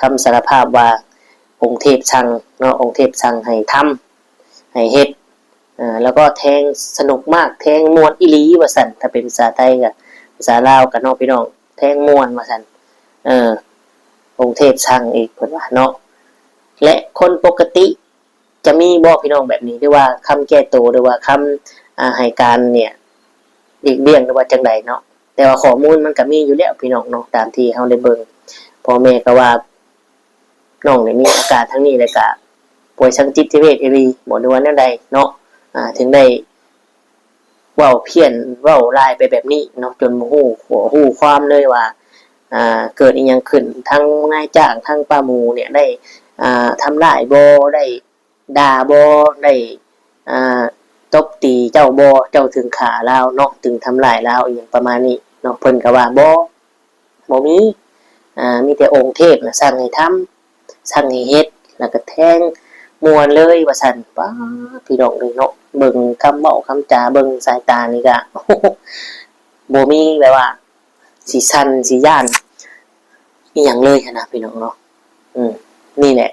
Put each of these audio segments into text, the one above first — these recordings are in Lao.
ຄຳສາລະພາບວ່າອົງເທບສັ່ງເນາະ, ອົງເທບສັ່ງໃຫ້ທຳ ໃຫ້ເຮັດ ເອີ ແລ້ວກໍແທງສະໜຸກມາກ ແທງມ່ວນອີ່ຫຼີວ່າຊັ້ນ, ຖ້າເປັນພາສາໄທກໍ ພາສາລາວກໍເນາະພີ່ນ້ອງ ແທງມ່ວນວ່າຊັ້ນ ເອີ ອົງເທບສັ່ງອີກເພິ່ນວ່າເນາະ. ແລະ ຄົນປົກກະຕິ ຈະມີບໍ່ພີ່ນ້ອງແບບນີ້ ຫຼືວ່າຄຳແກ້ໂຕ ຫຼືວ່າຄຳ ອ່າ ໃຫ້ການເນຍ ຫຼີກລ່ຽງ ຫຼືວ່າຈັ່ງໃດເນາະ? ແຕ່ວ່າຂໍ້ມູນມັນກໍມີຢູ່ແລ້ວພີ່ນ້ອງເນາະ ຕາມທີ່ເຮົາໄດ້ເບິ່ງ ພໍ່ແມ່ກໍວ່ານ້ອງນີ້ມີອາການທາງນີ້ ແລ້ວກະປ່ວຍທາງຈິດເວດອີ່ຫຼີບໍ ຫຼືວ່າແນວໃດເນາະ ອ່າ ເຖິງໄດ້ ເວົ້າພຽນ ເວົ້າຫຼາຍໄປແບບນີ້ເນາະ ຈົນບໍ່ຮູ້ ຮູ້ຄວາມເລີຍວ່າ ອ່າ ເກີດອີ່ຫຍັງຂຶ້ນ ທັງນາຍຈ້າງ ທັງປ້າໝູ່ເນຍ ໄດ້ ອ່າ ທຳຮ້າຍບໍ່ ໄດ້ດ່າບໍ່ ໄດ້ ອ່າ ຕົບຕີເຈົ້າບໍ່ ເຈົ້າເຖິງຂ້າລາວເນາະ ເຖິງທຳຮ້າຍລາວ ອີ່ຫຍັງປະມານນີ້ເນາະ. ເພິ່ນກໍວ່າບໍ່ ບໍ່ມີ ອ່າ ມີແຕ່ອົງເທບນະສັ່ງໃຫ້ທຳ ສັ່ງໃຫ້ເຮັດ ແລ້ວກໍແທງມ່ວນເລີຍວ່າຊັ້ນ. ປ້າ ພີ່ນ້ອງເອີຍເນາະ ເບິ່ງຄຳເວົ້າຄຳຈາ ເບິ່ງສາຍຕານີ້ກະ ບໍ່ມີແບບວ່າຊິສັ່ນຊິຢ້ານອີ່ຫຍັງເລີຍຫັ້ນນະພີ່ນ້ອງເນາະ. ອືມ ນີ້ແຫຼະ.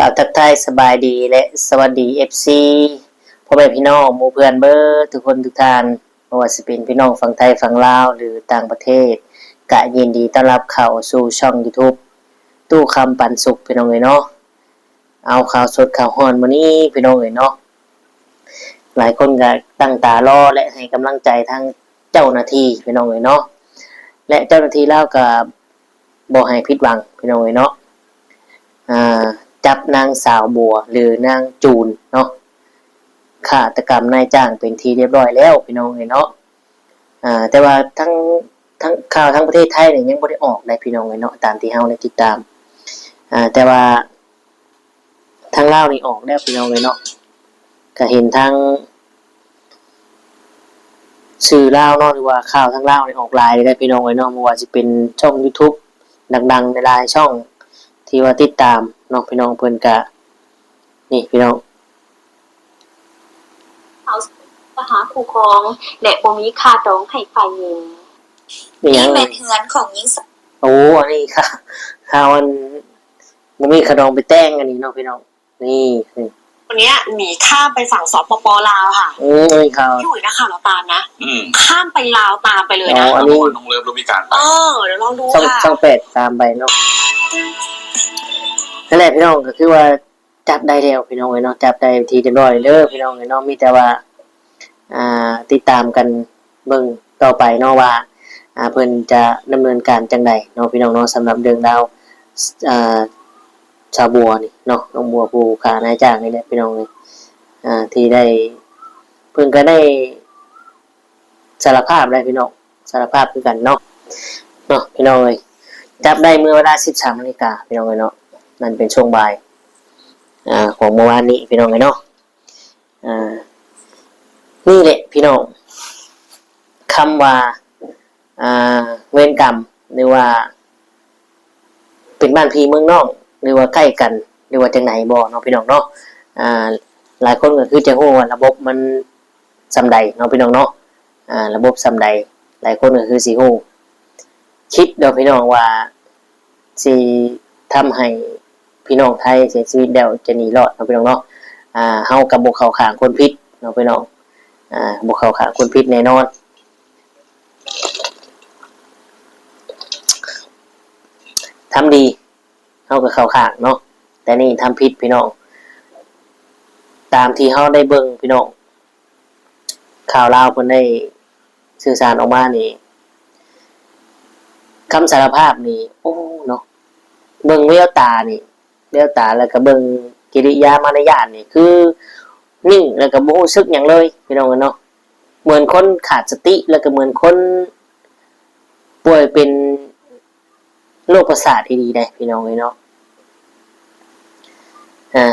ກ່າວທັກທາຍສະບາຍດີ ແລະ ສະຫວັດດີ ເອັຟຊີ ພໍ່ແມ່ພີ່ນ້ອງ ໝູ່ເພື່ອນເບິດທຸກຄົນທຸກທ່ານ ບໍ່ວ່າຊິເປັນພີ່ນ້ອງຝັ່ງໄທຝັ່ງລາວ ຫຼື ຕ່າງປະເທດ ກະຍິນດີຕ້ອນຮັບເຂົ້າສູ່ຊ່ອງຢູທູບ ຕູ້ຄຳປັນສຸກ ພີ່ນ້ອງເອີຍເນາະ. ເອົາ ຂ່າວສົດຂ່າວຮ້ອນມື້ນີ້ ພີ່ນ້ອງເອີຍເນາະ ຫຼາຍຄົນກະຕັ້ງຕາລໍ ແລະ ໃຫ້ກຳລັງໃຈທາງເຈົ້າໜ້າທີ່ ພີ່ນ້ອງເອີຍເນາະ ແລະ ເຈົ້າໜ້າທີ່ລາວກະບໍ່ໃຫ້ຜິດຫວັງ ພີ່ນ້ອງເອີຍເນາະ. ອ່າ ຈັບນາງສາວບົວ ຫຼື ນາງຈູນເນາະ ຄາດຕະກຳນາຍຈ້າງເປັນທີ່ຮຽບຮ້ອຍແລ້ວ ພີ່ນ້ອງເອີຍເນາະ. ອ່າ ແຕ່ວ່າທາງ ທາງ ຂ່າວທາງປະເທດໄທນີ້ຍັງບໍ່ໄດ້ອອກໄດ໋ ພີ່ນ້ອງເອີຍເນາະ ຕາມທີ່ເຮົາໄດ້ຕິດຕາມ ອ່າ ແຕ່ວ່າທາງລາວນີ້ອອກແລ້ວ ພີ່ນ້ອງເອີຍເນາະ. ກະເຫັນທາງສື່ລາວເນາະ ຫຼືວ່າຂ່າວທາງລາວນີ້ອອກຫຼາຍເລີຍ ພີ່ນ້ອງເອີຍເນາະ ບໍ່ວ່າຊິເປັນຊ່ອງຢູທູບດັງໆຫຼາຍໆຊ່ອງທີ່ວ່າຕິດຕາມເນາະ ພີ່ນ້ອງ ເພິ່ນກະ ນີ້ ພີ່ນ້ອງ ເຂົາຈະຫາຄູ່ຄອງ ແລະ ບໍ່ມີຄ່າດອງໃຫ້ຝ່າຍຍິງ. ນີ້ແມ່ນເຮືອນຂອງຍິງສາວ ໂອ້ ອັນນີ້ຄ່າ ຄ່າ ອັນ ບໍ່ມີຄ່າດອງໄປແຕ່ງ ອັນນີ້ເນາະ ພີ່ນ້ອງ. ນີ້ ຄົນເນຍໜີຂ້າມໄປຝັ່ງ ສປປ ລາວ ค่ะ. ອືມ ນີ້ຂ່າວ ພີ່ອ๋ຸຍ ນັກຂ່າວລາວຕາມນະ ຂ້າມໄປລາວຕາມໄປເລີຍນະ. ອໍ ອັນນີ້ນ້ອງເລີຟລະວີການ ເອີ ດຽວລອງດູ ຊ່ອງ ຊ່ອງແປດຕາມໄປເນາະ. ນັ້ນແຫຼະ ພີ່ນ້ອງ ກໍຄືວ່າ ຈັບໄດ້ແລ້ວພີ່ນ້ອງເອີຍເນາະ ຈັບໄດ້ເປັນທີ່ຮຽບຮ້ອຍເດີພີ່ນ້ອງເອີຍເນາະ. ມີແຕ່ວ່າ ອ່າ ຕິດຕາມກັນເບິ່ງຕໍ່ໄປເນາະວ່າ ອ່າ ເພິ່ນຈະດຳເນີນການຈັ່ງໃດເນາະພີ່ນ້ອງເນາະ. ສຳລັບເລື່ອງລາວ ອ່າ ຊາວບົວນີ້ເນາະ ນ້ອງບົວຜູ້ຂ້ານາຍຈ້າງນີ້ແຫຼະພີ່ນ້ອງເອີຍ ອ່າ ທີ່ໄດ້ ເພິ່ນກໍໄດ້ ສາລະພາບໄດ້ພີ່ນ້ອງ ສາລະພາບຄືກັນເນາະ ເນາະພີ່ນ້ອງເອີຍ. ຈັບໄດ້ເມື່ອເວລາສິບສາມນາລິກາພີ່ນ້ອງເອີຍເນາະ ນັ້ນເປັນຊ່ວງບ່າຍ ອ່າ ຂອງເມື່ອວານນີ້ພີ່ນ້ອງເອີຍເນາະ. ອ່າ ນີ້ແຫຼະພີ່ນ້ອງ ຄຳວ່າ ອ່າ ເວນກຳ ຫຼືວ່າ ເປັນບ້ານພີ່ເມືອງນ້ອງ ຫຼືວ່າໃກ້ກັນ ຫຼືວ່າຈັ່ງໃດບໍ່ເນາະພີ່ນ້ອງເນາະ. ອ່າ ຫຼາຍຄົນກໍຄືຈະຮູ້ວ່າລະບົບມັນສ່ຳໃດເນາະພີ່ນ້ອງເນາະ ອ່າ ລະບົບສ່ຳໃດ ຫຼາຍຄົນກໍຄືຊິຮູ້. ຄິດເນາະພີ່ນ້ອງວ່າຊິທຳໃຫ້ພີ່ນ້ອງໄທເສຍຊີວິດແລ້ວຈະໜີລອດເນາະພີ່ນ້ອງເນາະ. ອ່າ ເຮົາກໍບໍ່ເຂົ້າຂ້າງຄົນຜິດເນາະພີ່ນ້ອງ ອ່າ ບໍ່ເຂົ້າຂ້າງຄົນຜິດແນ່ນອນ. ທຳດີ ເຮົາກໍເຂົ້າຂ້າງເນາະ ແຕ່ນີ້ທຳຜິດພີ່ນ້ອງ. ຕາມທີ່ເຮົາໄດ້ເບິ່ງພີ່ນ້ອງ ຂ່າວລາວເພິ່ນໄດ້ສື່ສານອອກມານີ້ ຄຳສາລະພາບນີ້ ໂອ້ ເນາະ ເບິ່ງແວວຕານີ້ ແວວຕາ ແລ້ວກໍເບິ່ງກິລິຍາມາລະຍາດນີ້ ຄືນິ່ງ ແລ້ວກໍບໍ່ຮູ້ສຶກຫຍັງເລີຍພີ່ນ້ອງເອີຍເນາະ. ເໝືອນຄົນຂາດສະຕິ ແລ້ວກໍເໝືອນຄົນປ່ວຍເປັນໂລກປະສາດອີ່ຫຼີໄດ໋ພີ່ນ້ອງເອີຍເນາະ. ອ່າ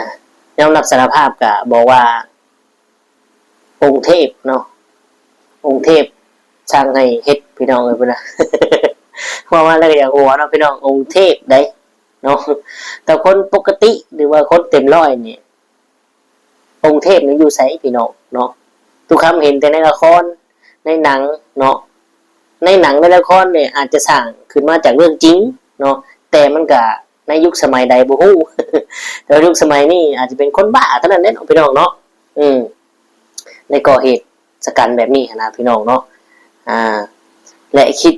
ຍອມຮັບສາລະພາບ ກໍບອກວ່າ ອົງເທບເນາະ ອົງເທບສັ່ງໃຫ້ເຮັດ ພີ່ນ້ອງເອີຍ ພຸ້ນນະ. ເວົ້າມາແລ້ວກໍຢາກຫົວເນາະ ພີ່ນ້ອງ ອົງເທບໃດ໋ເນາະ. ແຕ່ຄົນປົກກະຕິ ຫຼືວ່າຄົນເຕັມຮ້ອຍນີ້ ອົງເທບນີ້ຢູ່ໃສ ພີ່ນ້ອງເນາະ? ຕຸຄຳເຫັນແຕ່ໃນລະຄອນ ໃນໜັງເນາະ. ໃນໜັງໃນລະຄອນນີ້ອາດຈະສ້າງຂຶ້ນມາຈາກເລື່ອງຈິງເນາະ ແຕ່ມັນກະໃນຍຸກສະໄໝໃດບໍ່ຮູ້ ແຕ່ວ່າຍຸກສະໄໝນີ້ອາດຈະເປັນຄົນບ້າເທົ່ານັ້ນແຫຼະເນາະ ພີ່ນ້ອງເນາະ. ອືມ ໄດ້ກໍ່ເຫດຊະກັນແບບນີ້ຫັ້ນນະ ພີ່ນ້ອງເນາະ. ອ່າ ແລະ ຄິດ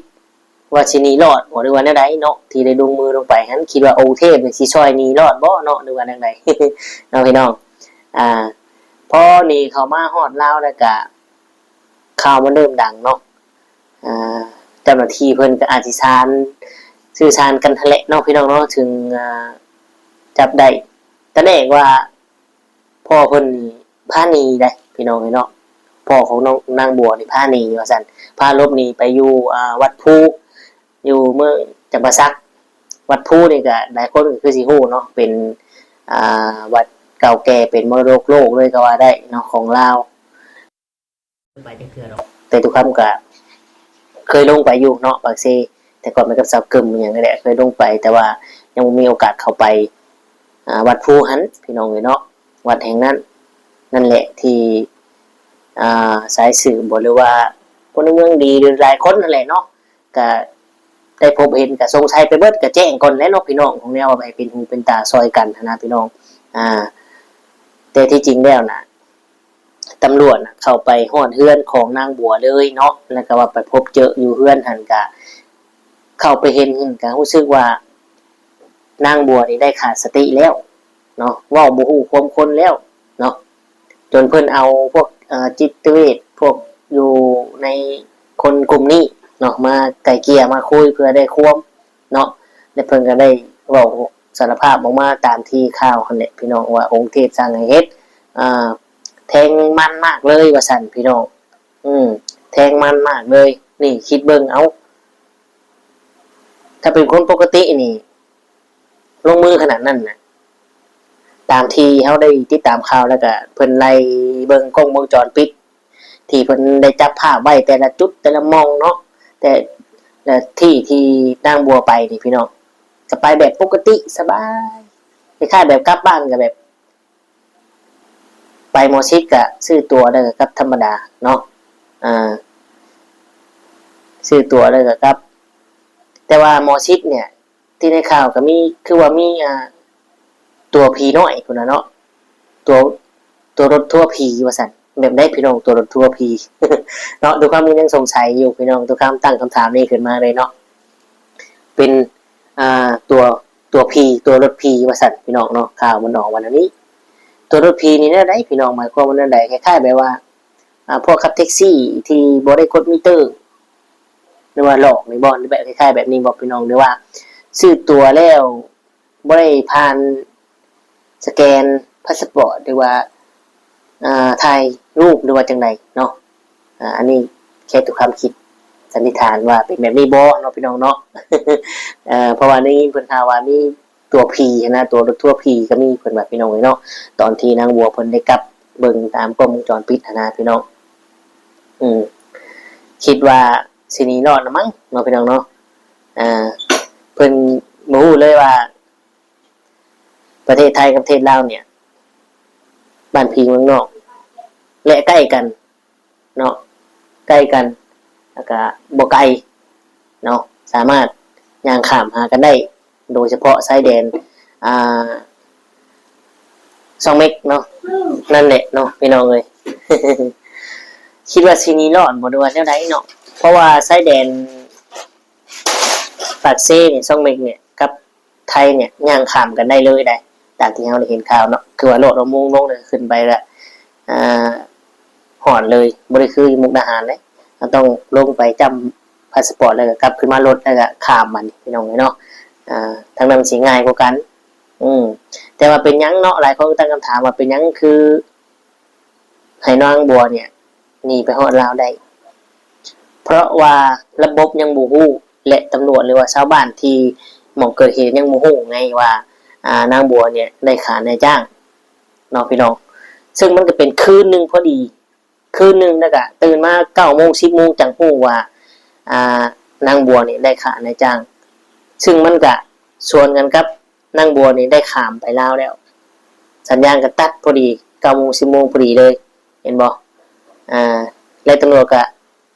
ວ່າຊິໜີລອດບໍ່ ຫຼືວ່າແນວໃດເນາະ ທີ່ໄດ້ລົງມືລົງໄປຫັ້ນ? ຄິດວ່າອົງເທບນີ້ຊິຊ່ອຍໜີລອດບໍ່ເນາະ ຫຼືວ່າແນວໃດເນາະ ພີ່ນ້ອງ? ອ່າ ພໍໜີເຂົ້າມາຮອດລາວແລ້ວກະ ຂ່າວມັນເລີ່ມດັງເນາະ. ອ່າ ເຈົ້າໜ້າທີ່ເພິ່ນກໍອາດຊິສານ ສື່ສານກັນຫັ້ນແຫຼະເນາະ ພີ່ນ້ອງເນາະ ເຖິງ ອ່າ ຈັບໄດ້. ຕາແນກວ່າພໍ່ເພິ່ນນີ້ພາໜີໄດ໋ ພີ່ນ້ອງເອີຍເນາະ. ພໍ່ຂອງນ້ອງ ນາງບົວນີ້ພາໜີວ່າຊັ້ນ ພາຫຼົບໜີໄປຢູ່ ອ່າ ວັດພູ ຢູ່ເມືອງຈຳປາສັກ. ວັດພູນີ້ກໍຫຼາຍຄົນກໍຄືຊິຮູ້ເນາະ ເປັນ ອ່າ ວັດເກົ່າແກ່ ເປັນມໍລະດົກໂລກເລີຍກໍວ່າໄດ້ເນາະ ຂອງລາວ. ໄປຈັກເທື່ອດອກ ແຕ່ຕຸຄຳກະເຄີຍລົງໄປຢູ່ເນາະ ປາກເຊ ແຕ່ກ່ອນໄປກັບສາວກຶມຫຍັງນີ້ແຫຼະ ເຄີຍລົງໄປ ແຕ່ວ່າຍັງບໍ່ມີໂອກາດເຂົ້າໄປ ອ່າ ວັດພູຫັ້ນ ພີ່ນ້ອງເອີຍເນາະ. ວັດແຫ່ງນັ້ນ ນັ້ນແຫຼະທີ່ ອ່າ ສາຍສືບບໍ່ ຫຼືວ່າພົນລະເມືອງດີ ຫຼືຫຼາຍຄົນຫັ້ນແຫຼະເນາະ ກະໄດ້ພົບເຫັນ ກະສົງໄສໄປເບິດ ກະແຈ້ງກ່ອນແຫຼະເນາະ ພີ່ນ້ອງ ຂອງແນວວ່າໃຫ້ເປັນຫູເປັນຕາຊ່ອຍກັນຫັ້ນນະ ພີ່ນ້ອງ. ອ່າ ແຕ່ທີ່ຈິງແລ້ວນະ ຕຳຫຼວດນະເຂົ້າໄປຮອດເຮືອນຂອງນາງບົວເລີຍເນາະ ແລ້ວກໍວ່າໄປພົບເຈີຢູ່ເຮືອນຫັ້ນ ກະເຂົ້າໄປເຫັນຫັ້ນ ກະຮູ້ສຶກວ່ານາງບົວນີ້ໄດ້ຂາດສະຕິແລ້ວເນາະ ເວົ້າບໍ່ຮູ້ຄວາມຄົນແລ້ວເນາະ ຈົນເພິ່ນເອົາພວກ ເອີ ຈິດເວດ ພວກຢູ່ໃນຄົນກຸ່ມນີ້ເນາະ ມາໄກ່ເກ່ຍມາຄຸຍເພື່ອໄດ້ຄວາມເນາະ ແລະ ເພິ່ນກໍໄດ້ເວົ້າສາລະພາບອອກມາຕາມທີ່ຂ່າວຫັ້ນແຫຼະ ພີ່ນ້ອງ ວ່າອົງເທບສັ່ງໃຫ້ເຮັດ ອ່າ ແທງມັນມາກເລີຍວ່າຊັ້ນ ພີ່ນ້ອງ. ອືມ ແທງມັນມາກເລີຍ ນີ້ຄິດເບິ່ງເອົາ ຖ້າເປັນຄົນປົກກະຕິນີ້ລົງມືຂະໜາດນັ້ນນະ ຕາມທີ່ເຮົາໄດ້ຕິດຕາມຂ່າວ ແລ້ວກະເພິ່ນໄລ່ເບິ່ງກ້ອງວົງຈອນປິດ ທີ່ເພິ່ນໄດ້ຈັບພາບໄວ້ແຕ່ລະຈຸດແຕ່ລະໝ່ອງເນາະ ແຕ່ລະທີ່ທີ່ນາງບົວໄປນີ້ ພີ່ນ້ອງ ກະໄປແບບປົກກະຕິສະບາຍ ຄ້າຍໆແບບກັບບ້ານກະແບບ ໄປໝໍຊິດກະຊື້ຕົ໋ວແລ້ວກະກັບທຳມະດາເນາະ ອ່າ ຊື້ຕົ໋ວແລ້ວກະກັບ. ແຕ່ວ່າໝໍຊິດເນີ້ຍ ທີ່ໃນຂ່າວກະມີ ຄືວ່າມີ ອ່າ ຕົ໋ວຜີນ້ອຍພຸ້ນນະເນາະ ຕົ໋ວ ຕົ໋ວລົດທົວຜີວ່າຊັ້ນ. ແບບໃດພີ່ນ້ອງ ຕົ໋ວລົດທົວຜີ ເນາະ? ທຸກຄົນຍັງສົງໄສຢູ່ ພີ່ນ້ອງ ທຸກຄົນຕັ້ງຄຳຖາມນີ້ຂຶ້ນມາເລີຍເນາະ ເປັນ ອ່າ ຕົ໋ວ ຕົ໋ວຜີ ຕົ໋ວລົດຜີວ່າຊັ້ນ ພີ່ນ້ອງເນາະ ຂ່າວມັນອອກມາແນວນີ້. ຕົ໋ວລົດຜີນີ້ແນວໃດພີ່ນ້ອງ ໝາຍຄວາມວ່າແນວໃດ? ຄ້າຍໆແບບວ່າ ອ່າ ພວກຂັບແທັກຊີທີ່ບໍ່ໄດ້ກົດມີເຕີ ຫຼືວ່າຫຼອກນີ້ບໍ່ ຫຼືແບບຄ້າຍໆແບບນີ້ບໍ່ພີ່ນ້ອງ ຫຼືວ່າຊື້ຕົ໋ວແລ້ວບໍ່ໄດ້ຜ່ານສະແກນພາສປອດ ຫຼືວ່າ ອ່າ ຖ່າຍຮູບ ຫຼືວ່າຈັ່ງໃດເນາະ? ອ່າ ອັນນີ້ແຄ່ຕົວຄວາມຄິດສັນນິຖານວ່າເປັນແບບນີ້ບໍ່ເນາະ ພີ່ນ້ອງເນາະ. ເອີ ເພາະວ່າໄດ້ຍິນເພິ່ນຂ່າວວ່າມີຕົ໋ວຜີຫັ້ນນະ ຕົ໋ວລົດທົວຜີກໍມີ ເພິ່ນວ່າ ພີ່ນ້ອງເອີຍເນາະ ຕອນທີ່ນາງບົວເພິ່ນໄດ້ກັບເບິ່ງຕາມກ້ອງວົງຈອນປິດຫັ້ນນະ ພີ່ນ້ອງ. ອືມ ຄິດວ່າຊິໜີລອດລະມັ້ງເນາະ ພີ່ນ້ອງເນາະ. ອ່າ ເພິ່ນບໍ່ຮູ້ເລີຍວ່າປະເທດໄທກັບປະເທດລາວເນີ້ຍ ບ້ານຜີເມືອງນອກ ແລະ ໃກ້ກັນເນາະ ໃກ້ກັນ ແລ້ວກະບໍ່ໄກເນາະ ສາມາດຍ່າງຂ້າມຫາກັນໄດ້ ໂດຍສະເພາະຊາຍແດນ ອ່າ ຊ່ອງເມັກເນາະ ນັ້ນແຫຼະເນາະ ພີ່ນ້ອງເອີຍ. ຄິດວ່າຊິໜີລອດບໍ່ ຫຼືວ່າແນວໃດເນາະ? ເພາະວ່າຊາຍແດນປາກເຊນີ້ ຊ່ອງເມັກນີ້ ກັບໄທນີ້ຍ່າງຂ້າມກັນໄດ້ເລີຍໃດ໋ ຕາມທີ່ເຮົາໄດ້ເຫັນຂ່າວເນາະ ຄືວ່າໂລດເອົາໂມງລົງ ແລ້ວຂຶ້ນໄປລະ ອ່າ ຮອດເລີຍ ບໍ່ໄດ້ຄືຢູ່ມຸກດາຫານເດ້ ເຮົາຕ້ອງລົງໄປຈ້ຳພາສປອດ ແລ້ວກໍກັບຂຶ້ນມາລົດ ແລ້ວກໍຂ້າມ ບັດນີ້ ພີ່ນ້ອງເອີຍເນາະ. ອ່າ ທາງນັ້ນມັນຊິງ່າຍກວ່າກັນ. ອືມ ແຕ່ວ່າເປັນຫຍັງເນາະ ຫຼາຍຄົນກໍຕັ້ງຄຳຖາມວ່າເປັນຫຍັງຄື ໃຫ້ນາງບົວເນີ້ຍໜີໄປຮອດລາວໄດ້ ເພາະວ່າລະບົບຍັງບໍ່ຮູ້ ແລະ ຕຳຫຼວດ ຫຼືວ່າຊາວບ້ານທີ່ໝ່ອງເກີດເຫດຍັງບໍ່ຮູ້ໄງວ່າ ອ່າ ນາງບົວເນີ້ຍໄດ້ຂ້ານາຍຈ້າງເນາະ ພີ່ນ້ອງ. ເຊິ່ງມັນກໍເປັນຄືນໜຶ່ງພໍດີ ຄື ຄືນໜຶ່ງ ແລ້ວກະຕື່ນມາເກົ້າໂມງ ສິບໂມງ ຈັ່ງຮູ້ວ່າ ອ່າ ນາງບົວນີ້ໄດ້ຂ້ານາຍຈ້າງ ຊຶ່ງມັນກະສວນກັນກັບນາງບົວນີ້ໄດ້ຂ້າມໄປລາວແລ້ວ ສັນຍານກໍຕັດພໍດີ ເກົ້າໂມງ ສິບໂມງພໍດີເລີຍ ເຫັນບໍ່? ອ່າ ແລະຕຳຫຼວດກໍ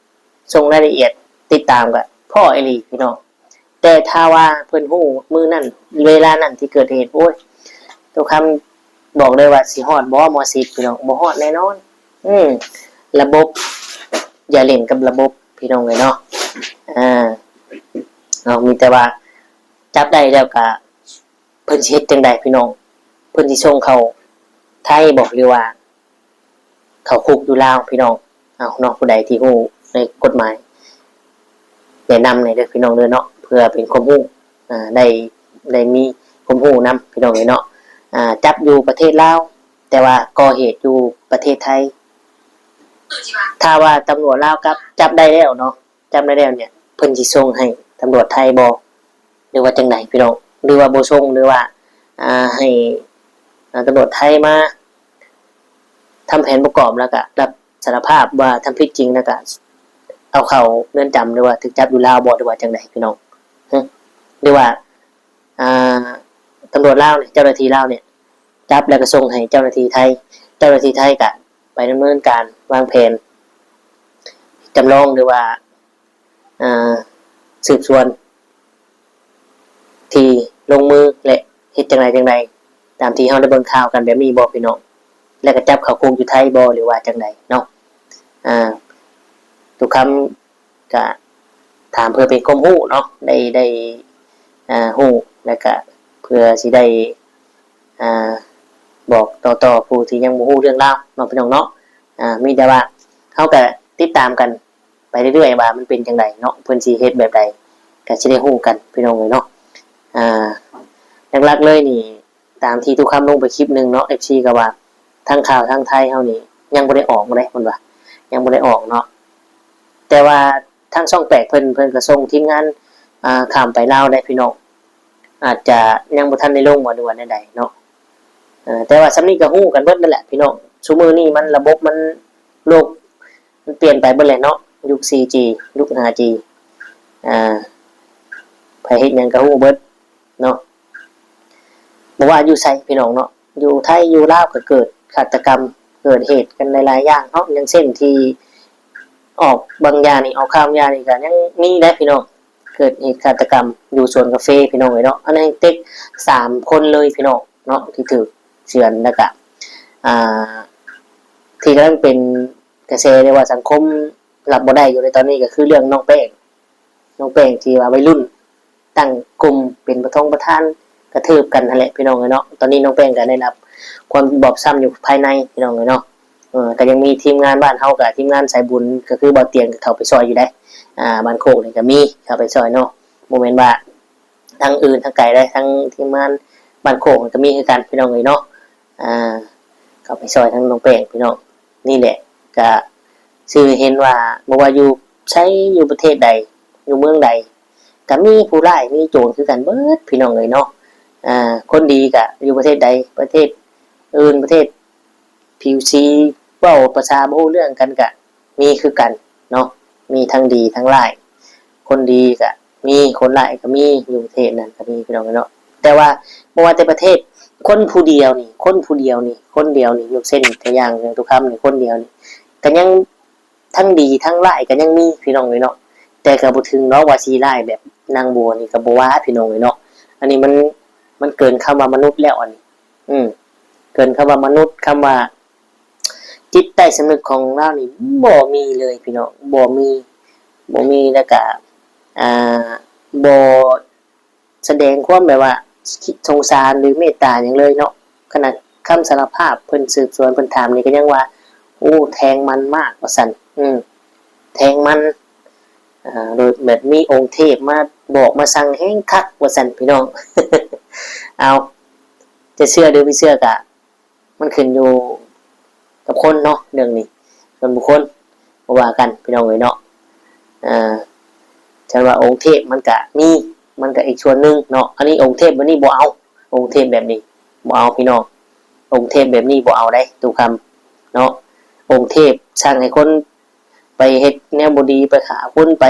ສົ່ງລາຍລະອຽດຕິດຕາມ ກໍພໍ້ອີ່ຫຼີພີ່ນ້ອງ. ແຕ່ຖ້າວ່າເພິ່ນຮູ້ມື້ນັ້ນເວລານັ້ນທີ່ເກີດເຫດ ໂອ້ຍ ຕຸຄຳບອກເລີຍວ່າຊິຮອດບໍ່ ມໍສິບພີ່ນ້ອງ ບໍ່ຮອດແນ່ນອນ. ອືມ ລະບົບ ຢ່າຫຼິ້ນກັບລະບົບພີ່ນ້ອງເອີຍເນາະ. ອ່າ ເນາະ ມີແຕ່ວ່າຈັບໄດ້ແລ້ວກະ ເພິ່ນຊິເຮັດຈັ່ງໃດພີ່ນ້ອງ? ເພິ່ນຊິສົ່ງເຂົ້າໄທບໍ່ ຫຼືວ່າເຂົ້າຄຸກຢູ່ລາວພີ່ນ້ອງ? ເອົາເນາະ ຜູ້ໃດທີ່ຮູ້ໃນກົດໝາຍ ແນະນຳແດ່ເດີພີ່ນ້ອງເດີເນາະ ເພື່ອເປັນຄວາມຮູ້ ອ່າ ໄດ້ ໄດ້ມີຄວາມຮູ້ນຳພີ່ນ້ອງເອີຍເນາະ. ອ່າ ຈັບຢູ່ປະເທດລາວ ແຕ່ວ່າກໍ່ເຫດຢູ່ປະເທດໄທ ຖ້າວ່າຕຳຫຼວດລາວກັບ ຈັບໄດ້ແລ້ວເນາະ ຈຳໄດ້ແລ້ວເນ່ຍ ເພິ່ນຊິສົ່ງໃຫ້ຕຳຫຼວດໄທບໍ່ ຫຼືວ່າຈັ່ງໃດພີ່ນ້ອງ? ຫຼືວ່າບໍ່ສົ່ງ ຫຼືວ່າ ອ່າ ໃຫ້ ອ່າ ຕຳຫຼວດໄທມາທຳແຜນປະກອບ ແລ້ວກະຮັບສາລະພາບວ່າທຳຜິດຈິງ ແລ້ວກະເອົາເຂົ້າເຮືອນຈຳ ຫຼືວ່າຖືກຈັບຢູ່ລາວບໍ່ ຫຼືວ່າຈັ່ງໃດພີ່ນ້ອງ? ຫຶ ຫຼືວ່າ ອ່າ ຕຳຫຼວດລາວນີ້ ເຈົ້າໜ້າທີ່ລາວນີ້ ຈັບແລ້ວກໍສົ່ງໃຫ້ເຈົ້າໜ້າທີ່ໄທ ເຈົ້າໜ້າທີ່ໄທກໍໄປດຳເນີນການວາງແຜນຈຳລອງ ຫຼືວ່າ ອ່າ ສືບສວນທີ່ລົງມື ແລະ ເຮັດຈັ່ງໃດຈັ່ງໃດ ຕາມທີ່ເຮົາໄດ້ເບິ່ງຂ່າວກັນແບບນີ້ບໍ່ພີ່ນ້ອງ? ແລ້ວກໍຈັບເຂົ້າຄຸກຢູ່ໄທບໍ່ ຫຼືວ່າຈັ່ງໃດເນາະ? ອ່າ ຕຸຄຳ ກະຖາມເພື່ອເປັນຄວາມຮູ້ເນາະ ໄດ້ ໄດ້ ອ່າ ຮູ້ ແລ້ວກະເພື່ອຊິໄດ້ ອ່າ ບອກຕໍ່ໆ ຜູ້ທີ່ຍັງບໍ່ຮູ້ເລື່ອງລາວເນາະ ພີ່ນ້ອງເນາະ. ອ່າ ມີແຕ່ວ່າເຮົາກະຕິດຕາມກັນໄປເລື້ອຍໆ ວ່າມັນເປັນຈັ່ງໃດເນາະ ເພິ່ນຊິເຮັດແບບໃດ ກະຊິໄດ້ຮູ້ກັນ ພີ່ນ້ອງເອີຍເນາະ. ອ່າ ຫຼັກໆ ເລີຍນີ້ ຕາມທີ່ຕຸຄຳລົງໄປຄລິບໜຶ່ງເນາະ ເອັຟຊີ ກໍວ່າທາງຂ່າວທາງໄທເຮົານີ້ຍັງບໍ່ໄດ້ອອກເດ້ ເພິ່ນວ່າຍັງບໍ່ໄດ້ອອກເນາະ. ແຕ່ວ່າທາງຊ່ອງແປດເພິ່ນ ເພິ່ນກໍສົ່ງທີມງານ ອ່າ ຂ້າມໄປລາວໄດ້ພີ່ນ້ອງ ອາດຈະຍັງບໍ່ທັນໄດ້ລົງບໍ່ ຫຼືວ່າແນວໃດເນາະ. ເອີ ແຕ່ວ່າສ່ຳນີ້ກໍຮູ້ກັນເບິດນັ້ນແຫຼະພີ່ນ້ອງ ຊຸມື້ນີ້ມັນ ລະບົບມັນ ໂລກມັນປ່ຽນໄປເບິດແຫຼະເນາະ ຍຸກສີ່ຈີ ຍຸກຫ້າຈີ ອ່າ ໃຜເຮັດຫຍັງກໍຮູ້ເບິດເນາະ. ບໍ່ວ່າຢູ່ໃສພີ່ນ້ອງເນາະ ຢູ່ໄທຢູ່ລາວກໍເກີດຄາດຕະກຳ ເກີດເຫດກັນຫຼາຍໆຢ່າງເນາະ ຢ່າງເຊັ່ນທີ່ອອກບາງຢ່າງນີ້ ອອກຂ່າວບາງຢ່າງນີ້ກໍຍັງມີເດ້ພີ່ນ້ອງ ເກີດເຫດຄາດຕະກຳຢູ່ສວນກາເຟພີ່ນ້ອງເອີຍເນາະ. ອັນນີ້ເຕັກສາມຄົນເລີຍພີ່ນ້ອງເນາະ ທີ່ຖືກເຊືອນ ແລ້ວກະ ອ່າ ທີ່ກຳລັງເປັນກະແສ ຫຼືວ່າສັງຄົມຮັບບໍ່ໄດ້ຢູ່ໃນຕອນນີ້ ກໍຄືເລື່ອງນ້ອງແປ້ງ ນ້ອງແປ້ງທີ່ວ່າໄວລຸ້ນ ຕັ້ງກຸ່ມເປັນປະທ້ອງປະທ້ານກະເທີບກັນຫັ້ນແຫຼະພີ່ນ້ອງເອີຍເນາະ. ຕອນນີ້ນ້ອງແປ້ງກໍໄດ້ຮັບຄວາມບອບຊ້ຳຢູ່ພາຍໃນພີ່ນ້ອງເອີຍເນາະ. ເອີ ກໍຍັງມີທີມງານບ້ານເຮົາ ກໍທີມງານສາຍບຸນ ກໍຄືບ່າວຕຽງ ກໍເຂົ້າໄປຊ່ອຍຢູ່ເດ້. ອ່າ ບ້ານໂຄກນີ້ກໍມີເຂົ້າໄປຊ່ອຍເນາະ ບໍ່ແມ່ນວ່າທາງອື່ນທາງໄກເດ້ ທາງທີມງານບ້ານໂຄກກໍມີຄືກັນພີ່ນ້ອງເອີຍເນາະ. ອ່າ ເຂົ້າໄປຊ່ອຍທາງນ້ອງແປ້ງພີ່ນ້ອງ. ນີ້ແຫຼະ ກະ ຊື່ເຫັນວ່າບໍ່ວ່າຢູ່ໃສ ຢູ່ປະເທດໃດ ຢູ່ເມືອງໃດ ກະມີຜູ້ຮ້າຍມີໂຈນຄືກັນເບິດພີ່ນ້ອງເອີຍເນາະ. ອ່າ ຄົນດີກະຢູ່ປະເທດໃດ ປະເທດອື່ນ ປະເທດຜິວສີ ເວົ້າພາສາບໍ່ຮູ້ເລື່ອງກັນກະມີຄືກັນເນາະ ມີທັງດີທັງຮ້າຍ. ຄົນດີກະມີ ຄົນຮ້າຍກໍມີ ຢູ່ປະເທດນັ້ນກໍມີພີ່ນ້ອງເນາະ. ແຕ່ວ່າບໍ່ວ່າແຕ່ປະເທດ ຄົນຜູ້ດຽວນີ້ ຄົນຜູ້ດຽວນີ້ ຄົນດຽວນີ້ ຍົກເຊັ່ນຕົວຢ່າງ ຢ່າງຕຸຄຳນີ້ ຄົນດຽວນີ້ ກໍຍັງທັງດີທັງຮ້າຍກໍຍັງມີພີ່ນ້ອງເອີຍເນາະ. ແຕ່ກໍບໍ່ເຖິງດອກວ່າຊິຮ້າຍແບບນາງບົວນີ້ ກໍບໍ່ວ່າພີ່ນ້ອງເອີຍເນາະ. ອັນນີ້ມັນ ມັນເກີນຄຳວ່າມະນຸດແລ້ວ ອັນນີ້ ອືມ ເກີນຄຳວ່າມະນຸດ ຄຳວ່າ ຈິດໃຕ້ສຳນຶກຂອງລາວນີ້ບໍ່ມີເລີຍພີ່ນ້ອງ ບໍ່ມີ ບໍ່ມີ ແລ້ວກະ ອ່າ ບໍ່ສະແດງຄວາມແບບວ່າ ສ- ສົງສານ ຫຼື ເມດຕາຫຍັງເລີຍເນາະ. ຂະໜາດຄຳສາລະພາບ ເພິ່ນສືບສວນ ເພິ່ນຖາມນີ້ກໍຍັງວ່າ ໂອ້ ແທງມັນມາກ ວ່າຊັ້ນ ອືມ ແທງມັນ ອ່າ ໂດຍແບບມີອົງເທບມາບອກມາສັ່ງແຮງຄັກ ວ່າຊັ້ນ ພີ່ນ້ອງ. ເອົາ ຈະເຊື່ອ ຫຼື ບໍ່ເຊື່ອ ກະ ມັນຂຶ້ນຢູ່ກັບຄົນເນາະ ເລື່ອງນີ້ ສ່ວນບຸກຄົນ ບໍ່ວ່າກັນພີ່ນ້ອງເອີຍເນາະ. ເອີ ຄັນວ່າອົງເທບມັນກະມີ ມັນກະອີກສ່ວນໜຶ່ງເນາະ. ອັນນີ້ອົງເທບແບບນີ້ບໍ່ເອົາ ອົງເທບແບບນີ້ບໍ່ເອົາພີ່ນ້ອງ ອົງເທບແບບນີ້ບໍ່ເອົາໃດ ຕູ້ຄຳເນາະ. ອົ ອົງເທບສັ່ງໃຫ້ຄົນໄປເຮັດແນວບໍ່ດີ ໄປຂ້າຄົນ ໄປ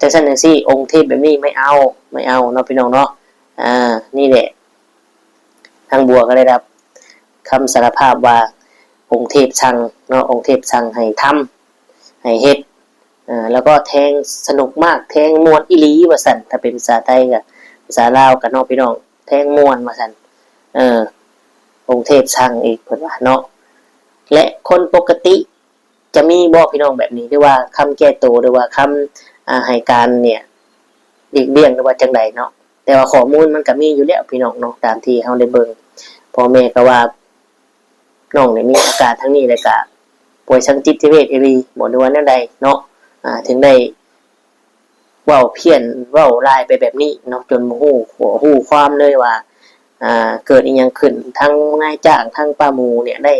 ຈັ່ງຊັ້ນຈັ່ງຊີ້ ອົງເທບແບບນີ້ໄມ່ເອົາ ໄມ່ເອົາເນາະ ພີ່ນ້ອງເນາະ. ອາ ນີ້ແຫຼະ ນາງບົວກໍໄດ້ຮັບຄຳສາລະພາບວ່າ ອົງເທບສັ່ງເນາະ ອົງເທບສັ່ງໃຫ້ທຳ ໃຫ້ເຮັດ ເອີ ແລ້ວກໍແທງສະໜຸກມາກ ແທງມ່ວນອີ່ຫຼີວ່າຊັ້ນ. ຖ້າເປັນພາສາໄທກໍ ພາສາລາວກໍເນາະ ພີ່ນ້ອງ ແທງມ່ວນວ່າຊັ້ນ. ເອີ ອົງເທບສັ່ງອີກ ເພິ່ນວ່າເນາະ. ແລະ ຄົນປົກກະຕິຈະມີບໍ່ ພີ່ນ້ອງ ແບບນີ້ ຫຼືວ່າຄຳແກ້ໂຕ ຫຼືວ່າຄຳ ອາ ໃຫ້ການເນຍ ຫຼີກລ່ຽງ ຫຼືວ່າຈັ່ງໃດເນາະ? ແຕ່ວ່າຂໍ້ມູນມັນກໍມີຢູ່ແລ້ວ ພີ່ນ້ອງເນາະ ຕາມທີ່ເຮົາໄດ້ເບິ່ງ ພໍ່ແມ່ກໍວ່າ ນ້ອງນີ້ມີອາການທາງນີ້ ແລ້ວກະປ່ວຍທາງຈິດເວດອີ່ຫຼີບໍ ຫຼືວ່າແນວໃດເນາະ? ອາ ເຖິງໄດ້ເວົ້າພຽນ ເວົ້າລາຍໄປແບບນີ້ເນາະ ຈົນບໍ່ຮູ້ ຮູ້ຄວາມເລີຍວ່າ ອາ ເກີດອີ່ຫຍັງຂຶ້ນ ທັງນາຍຈ້າງ ທັງປ້າໝູ່ເນຍ ໄດ້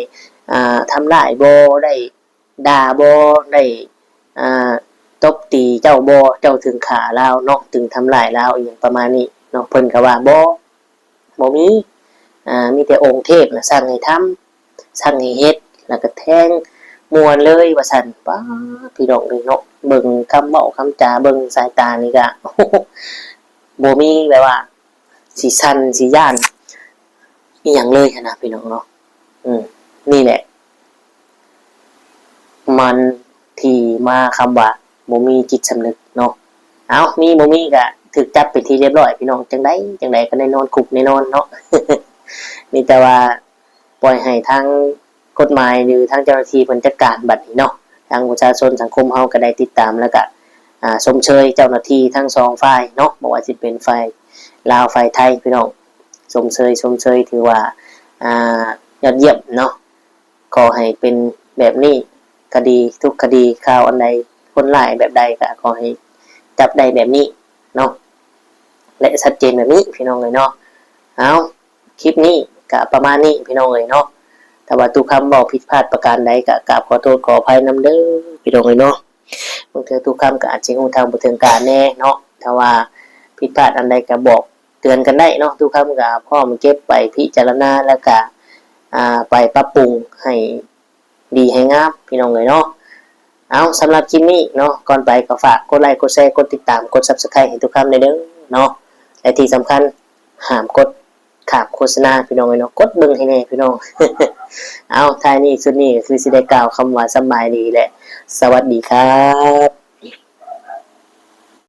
ອາ ທຳຮ້າຍບໍ່ ໄດ້ ດ່າບໍ່ ໄດ້ ອາ ຕົບຕີເຈົ້າບໍ່ ເຈົ້າເຖິງຂ້າລາວເນາະ ເຖິງທຳຮ້າຍລາວ ອີ່ຫຍັງປະມານນີ້ເນາະ. ເພິ່ນກໍວ່າ ບໍ່ ບໍ່ມີ ອາ ມີແຕ່ອົງເທບນະສັ່ງໃຫ້ທຳ ສັ່ງໃຫ້ເຮັດ ແລ້ວກໍແທງມ່ວນເລີຍວ່າຊັ້ນ. ປ້າ ພີ່ນ້ອງເອີຍເນາະ ເບິ່ງຄຳເວົ້າຄຳຈາ ເບິ່ງສາຍຕານີ້ກະ ບໍ່ມີແບບວ່າ ຊິສັ່ນຊິຢ້ານອີ່ຫຍັງເລີຍຫັ້ນນະ ພີ່ນ້ອງເນາະ. ອືມ ນີ້ແຫຼະ ມັນທີ່ມາຄຳວ່າບໍ່ມີຈິດສຳນຶກເນາະ. ເອົ້າ ມີບໍ່ມີກະຖືກຈັບເປັນທີ່ລຽບຮ້ອຍ ພີ່ນ້ອງ ຈັ່ງໃດຈັ່ງໃດກໍໄດ້ນອນຄຸກແນ່ນອນເນາະ. ມີແຕ່ວ່າ ປ່ອຍໃຫ້ທາງກົດໝາຍ ຫຼື ທາງເຈົ້າໜ້າທີ່ເພິ່ນຈັດການບັດນີ້ເນາະ. ທາງປະຊາຊົນສັງຄົມເຮົາກໍໄດ້ຕິດຕາມ ແລ້ວກະ ອາ ຊົມເຊີຍເຈົ້າໜ້າທີ່ທັງສອງຝ່າຍເນາະ ບໍ່ວ່າຊິເປັນຝ່າຍລາວຝ່າຍໄທ ພີ່ນ້ອງ ຊົມເຊີຍ ຊົມເຊີຍ ຖືວ່າ ອາ ຍອດຢ້ຽມເນາະ. ຂໍໃຫ້ເປັນແບບນີ້ຄະດີທຸກຄະດີ ຂ່າວອັນໃດ ຄົນຮ້າຍແບບໃດ ກໍຂໍໃຫ້ຈັບໄດ້ແບບນີ້ເນາະ ແລະ ຊັດເຈນແບບນີ້ ພີ່ນ້ອງເອີຍເນາະ. ເອົາ ຄລິບນີ້ກະປະມານນີ້ ພີ່ນ້ອງເອີຍເນາະ. ຖ້າວ່າຕູ້ຄຳເວົ້າຜິດພາດປະການໃດ ກະກາບຂໍໂທດຂໍອະໄພນຳເດີ ພີ່ນ້ອງເອີຍເນາະ. ບາງເທື່ອຕູ້ຄຳກໍອາດຊິຮູ້ເທົ່າບໍ່ເຖິງການແດ່ເນາະ. ຖ້າວ່າຜິດພາດອັນໃດກໍບອກເຕືອນກັນໄດ້ເນາະ. ຕູ້ຄຳກໍພ້ອມເກັບໄປພິຈາລະນາ ແລ້ວກະ ອາ ໄປປັບປຸງໃຫ້ ດີໃຫ້ງາມ ພີ່ນ້ອງເອີຍເນາະ. ເອົາ ສຳລັບຄລິບນີ້ເນາະ ກ່ອນໄປກໍຝາກກົດໄລ ກົດແຊ ກົດຕິດຕາມ ກົດ Subscribe ໃຫ້ຕູ້ຄຳແດ່ເດີເນາະ. ແລະ ທີ່ສຳຄັນ ຫ້າມກົດຂ້າມໂຄສະນາ ພີ່ນ້ອງເອີຍເນາະ. ກົດເບິ່ງໃຫ້ແດ່ ພີ່ນ້ອງ. ເອົາ ທ້າຍນີ້ສຸດນີ້ກໍຄືຊິໄດ້ກ່າວຄຳວ່າສຳບາຍດີ ແລະ ສະຫວັດດີຄັບ.